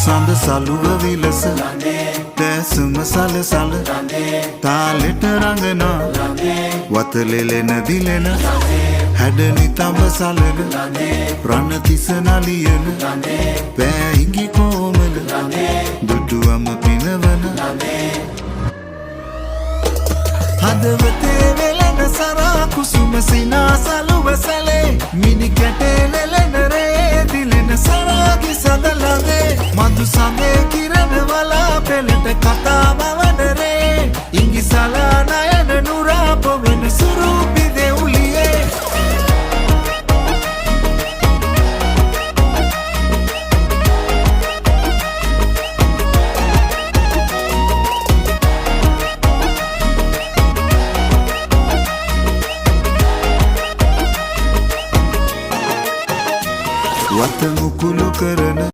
සඳ සලුව විලස දෑසම සලසල තාලෙට රඟනා වතලෙලෙන දිලෙන හැඩ නිතඹ සලන රණතිස නලියන පෑ ඉඟි